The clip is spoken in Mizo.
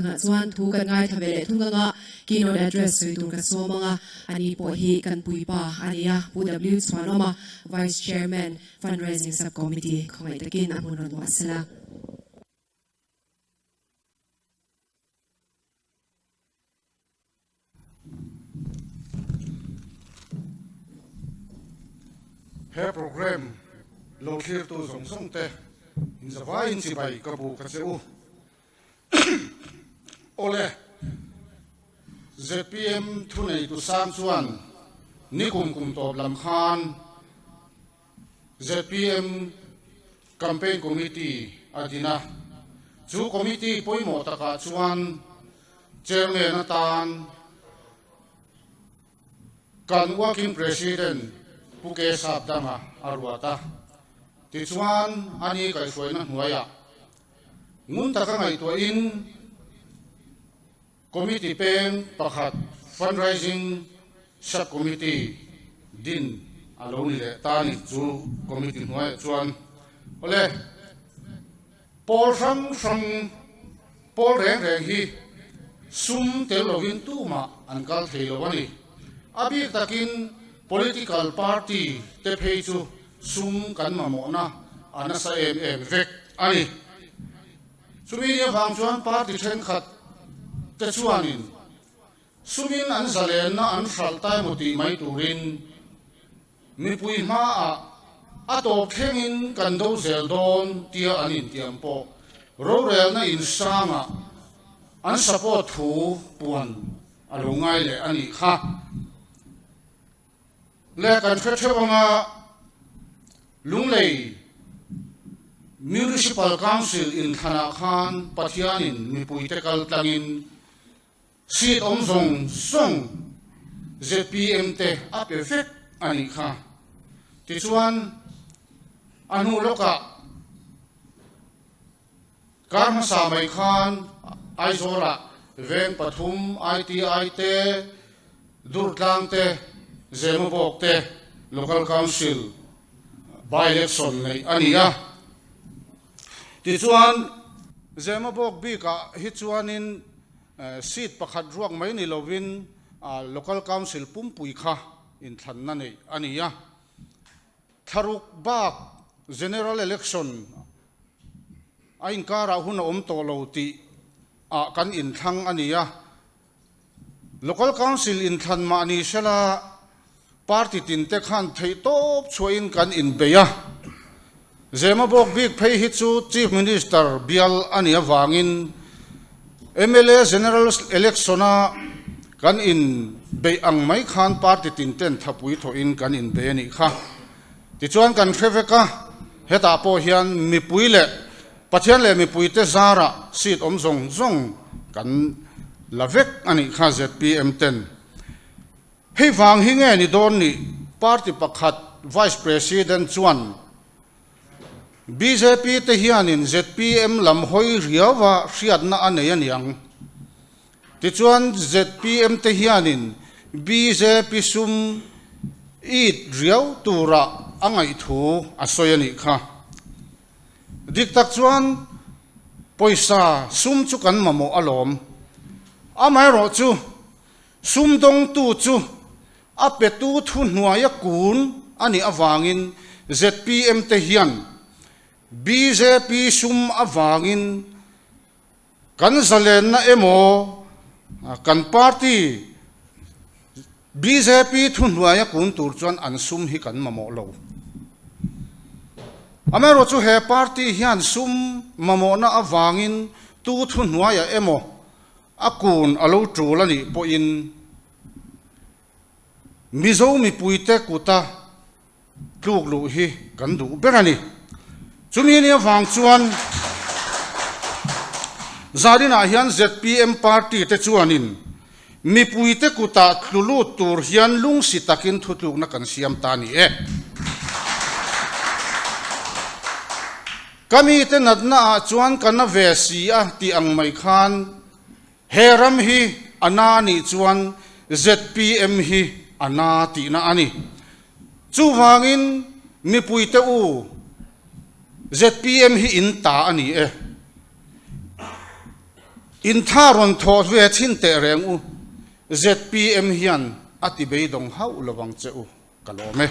Tunah chuan thu kan ngaithla ve leh thung anga keynote address sawi tur ka sawm anga ani pawh hi kan puipa a ni a, Pu W Chhuanawma, Vice Chairman, Fundraising Sub-Committee khawngaih takin a hmun rawn luah sela. He program lo thlirtu zawng zawng te inzavaiin chibai ka bu ka che u. Awle, zpm thuneitu sang chuan nikum kum tawp lam khan zpm Campaign Committee a din a, chu committee pawimawh takah chuan Chairman atan kan Working President Pu K Sapdanga a ruat a. Tichuan, ani kaihhruaina hnuaiah ngun taka ngaihtuahin Committee peng pakhat Fundraising Sub-Committee din a lo ni leh ta ni. Chu committee hnuaiah chuan awle pawl hrang hrang pawl reng reng hi sum tel lovin tumah an kal thei lo a ni. A bik takin political party te phei chu sum kan mamawhna a nasa em em vek a ni. Chumi ni avang chuan party thenkhat te chuanin sumin an zalenna an hralh ta emaw tih mai turin mipui hmaah a tawp thlengin kan do zel dawn tia an intiam pawh rorelna insangah an support thu puan a lo ngai leh a nih kha. Le kan hre theuh anga Lunglei Municipal Council inthlanah khan Pathianin mipuite kal tlangin seat awm zawng zawng zpm te a pe vek a nih kha. Tichuan a hnu lawkah Kar hmasa mai khan Aizawlah veng pathum ITI te, Durtlang te, Zemabawk te Local Council by-election neih a ni a. Tichuan, Zemabawk bikah hi chuanin seat pakhat ruak mai ni lovin Local Council pumpui kha inthlanna neih a ni a. Thlaruk bak General Election a inkarah hun a awm tawh lo tih ah kan inthlang a ni a. Local Council inthlan mah ni sela party tinte khan theihtawp chhuahin kan inbei a. Zemabawk bik phei hi chu Chief Minister bial a nih avangin mla General Election-a kan inbeih ang mai khan party tinten thapui thawhin kan inbei a nih kha. Tichuan kan hre vek a, hetah pawh hian mipui leh Pathian leh mipuite zarah seat awm zawng zawng kan la vek a nih kha zpm ten. Hei vang hi nge ni dawn nih party pakhat Vice President chuan Bjp te hianin zpm lam hawi riauva hriatna a nei a niang. Tichuan zpm te hianin bjp sum it riau tura a ngaih thu a sawi a nih kha. Dik tak chuan pawisa sum chu kan mamawh alawm. Amaherawhchu sum dawngtu chu A petu thuhnuaia kun a nih avangin zpm te hian bjp sum avangin kan zalenna emaw kan party bjp thuhnuaia kun tur chuan an sum hi kan mamawh lo. Amaherawhchu he party hian sum mamawhna avangin tu thuhnuaia emaw a kun a lo tul a nih pawhin Mizo mipuite kuta tluk luh hi kan duh ber a ni. Chumi ni avang chuan Zarinah hian zpm party te chuanin mipuite kuta tlu lut tur hian lungsi takin thutlukna kan siam ta a ni e. Ka mite natna ah chuan ka na ve si a tih ang mai khan He ram hi a na nih chuan zpm hi a na tihna a ni. Chuvangin mipuite u, zpm hi in ta a ni e. In tha rawn thawh ve thin teh reng u, zpm hian a ti beidawng hauh lovang che u, ka lawm e.